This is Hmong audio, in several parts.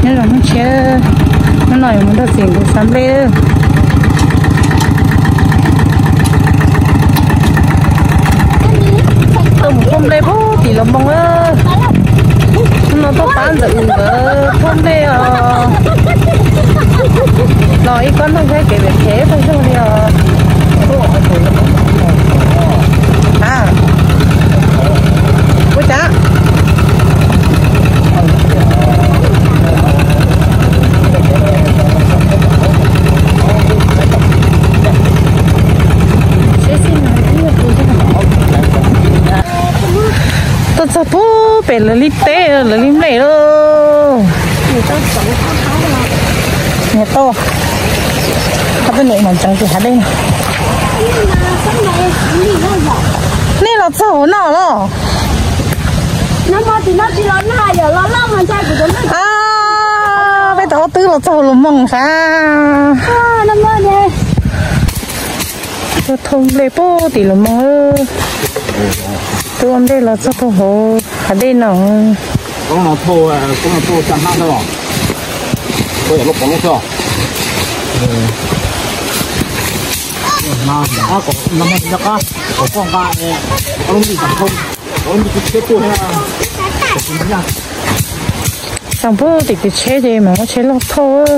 Nyob zoo hnub tshiab, hnub no yuav mus nrog txiv nkawd xa nplej. Tuaj mus thauj nplej puag tim Los Moo. Hnub no tuaj pab ntxawm nkawd thauj nplej os. Los ib kob noj saib kev pem phem tag zog li os. A, ua cas? Tuaj txog puag pem lawv li teb lawv li nplej lauj. Niam tau, qhov peb niam mam tseev tus hav dej. Nej los txog hauv no los? Peb tau ob tug los txog hauv Los Moo sav. Tuaj thauj nplej puag tim Los Moo. Tuaj ua ntej los txog puag hauv hav dej no. Tseem puag tim kev tsheb ces mam muab tsheb loj thauj.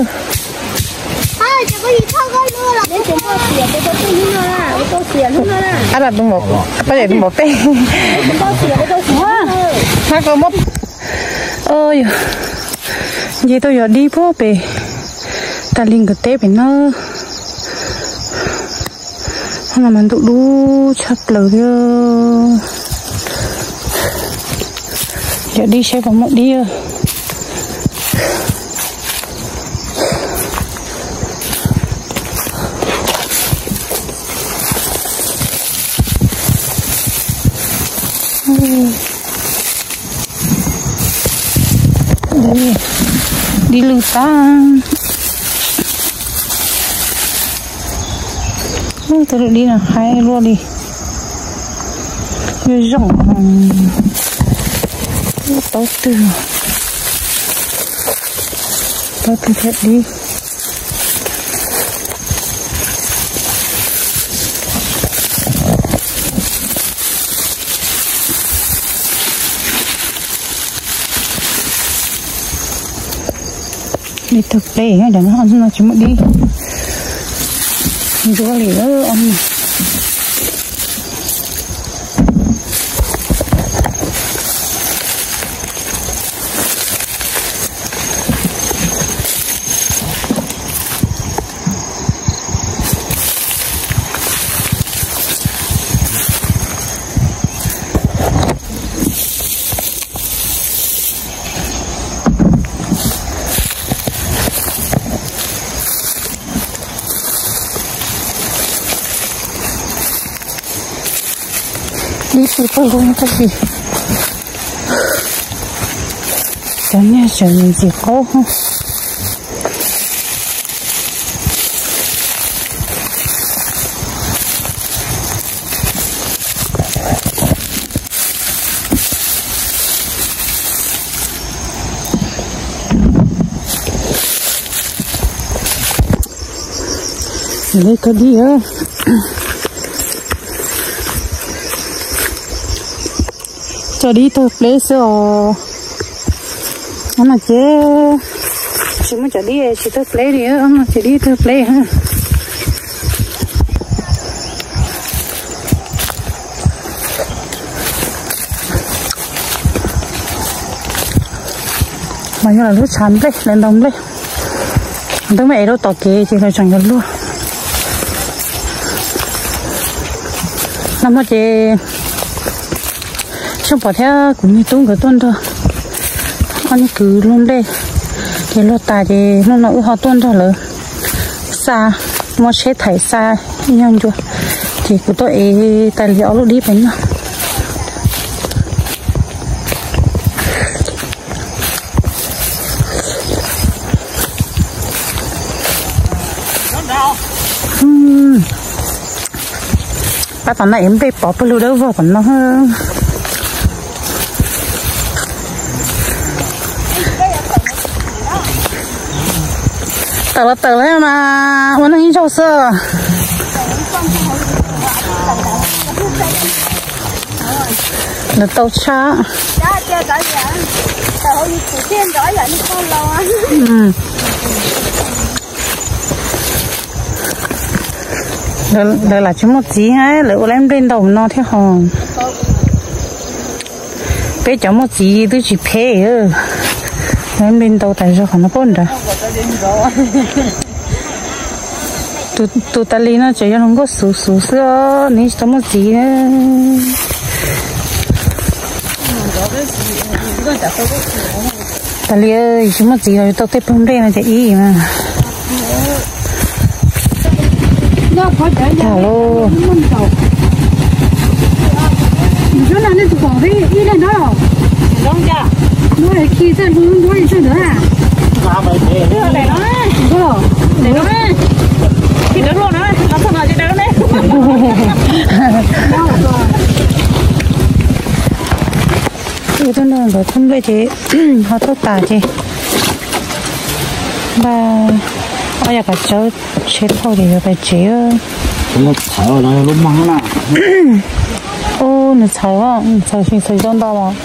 Ab, tus npaum, pab yam tus npaum peb. Hab ko muab, yog, nce tuaj yog dib puag pem tas li nkawd teb pem no. Hnub no mas ntuj dub tshaj plaws li. Yog dib saib puas muaj dib. Dib lwj tag. Tej lub dib no haib luaj li. Zoo, taub twg, taub twg thiab dib. Dib tawg pleb, cov no tsis muaj dib. Ntsuab li. Dib tawg pawg lug tab sis cov niag tseem ntxim qaub. Lawv kawg dib, cov dib tawg pleb xwb os. Ob no ces tsis muaj cov dib tsis tawg pleb li, ob no ces dib tawg pleb. Mas yog lawv lub tshav nplej, lawv ntaus nplej, twb muab ev rau tom kev ces lawv tseem yuav luag. Nag hmo ces Xyooj Pov thiab kuv me tub nkawd tuaj nrog ob niag kwv luag nplej, ces luag tas ces hnub no wb ho tuaj nrog lawv xa, muab tsheb thaij xa ib nyuag ncua, ces kuv tuaj ev tas li ob lub dib pem no. Pab tom no es nplej pov pawg lug dawb vog tom no. Tawm los tawm lawm mas ua neej ib zaug xwb. Lawv tau tshaj. Lawv lam tsis muaj txiv, lawv ua lawv nplej ntau no thiab ho. Peb cov muaj txiv twb tsis phem, lawv nplej ntau tas zog qhov no pab nrad. Tus tas li no tseem yog hluas nkauj xuv xuv xwb os, nws tsis tau muaj txiv. Tas li tsis muaj txiv los tau tej pawg nplej no ces ib mas. Tus no nkawd thauj nplej ces ho thauj tas ces npaj ob yam kav tsawb tsheb thauj ces yuav pais tsev. Ub, nws txhawv, txhawv tsis txhawv zoo ntau los.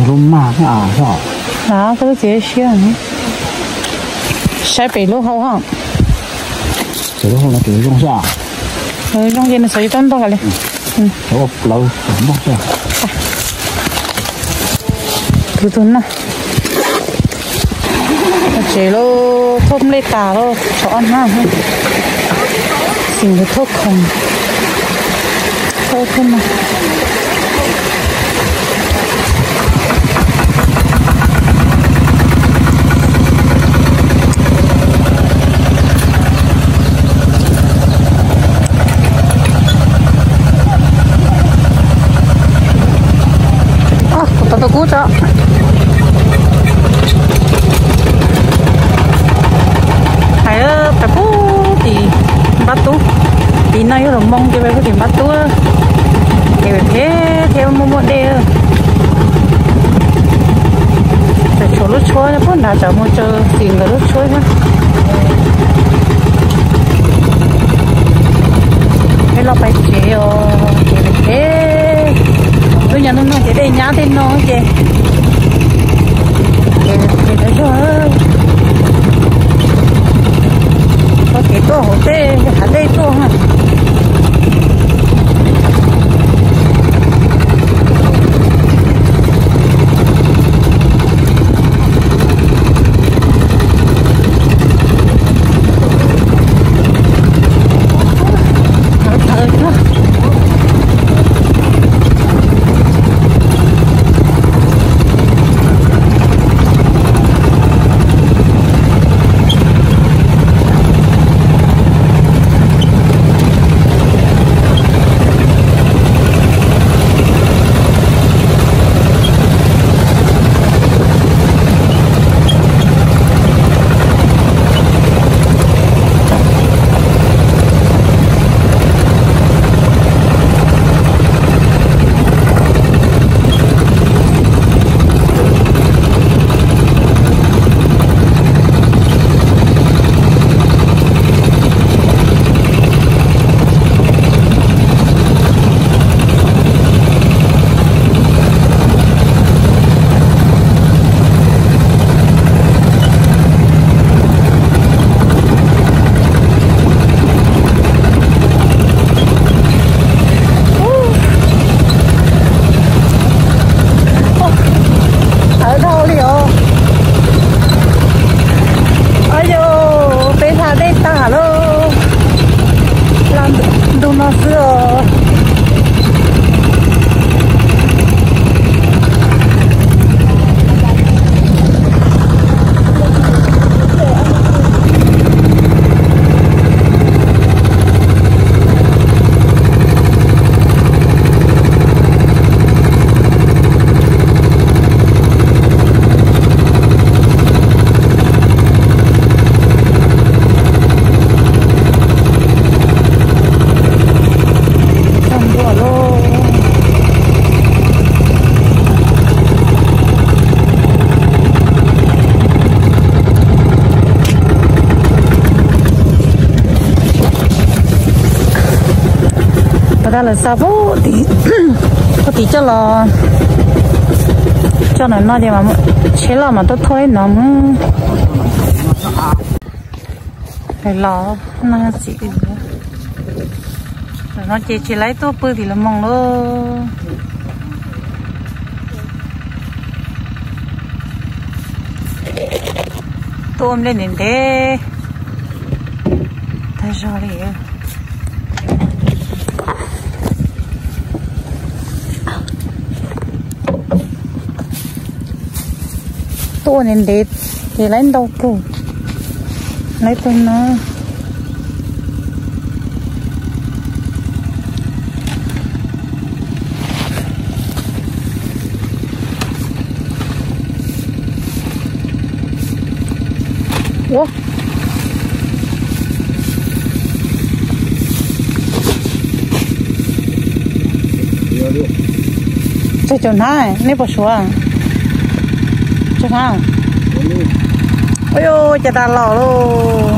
Lub mag, koj lub txiv siab. Saib pem lub hau ho. Zoo ces nws xav yuav tau ntog li. Kwv tus no tsev lawm, thauj nplej tas lawm, tshuav ob hnab. Xim nkawd thauj khoom, thauj thauj no. Kuv tau tus kub tso. Hais pem pub tim Npab Tub, tim no yog Los Moo ces pem pub tim Npab Tub, ces pem phem thiab muaj muaj dej. Tseem tshuav lub tshuab puag nrad, tsam mus tsaws xim nkawd lub tshuab thiab. Peb los pais tsev os, ces pem phem, lub nyuag ntuj no ces dej nyab tej no ces, ces lawv zog tau kev tuaj hauv tej hav dej tuaj. Lawv xa puag tim, puag tim coj los, coj ntawm no ces tsheb loj mas tuaj thauj ib no mus. Los no txiv, no ces tsis laib tuaj pw tim Los Moos lauj. Tuaj ua nplej ntev ntev tag zog li. Tuaj ua ntev ntev ces laib ntau kawg, laib tau no. Ua, tsawg caum hnab nej puas suav? Tsawg hnab? Ua cas tas los lauj.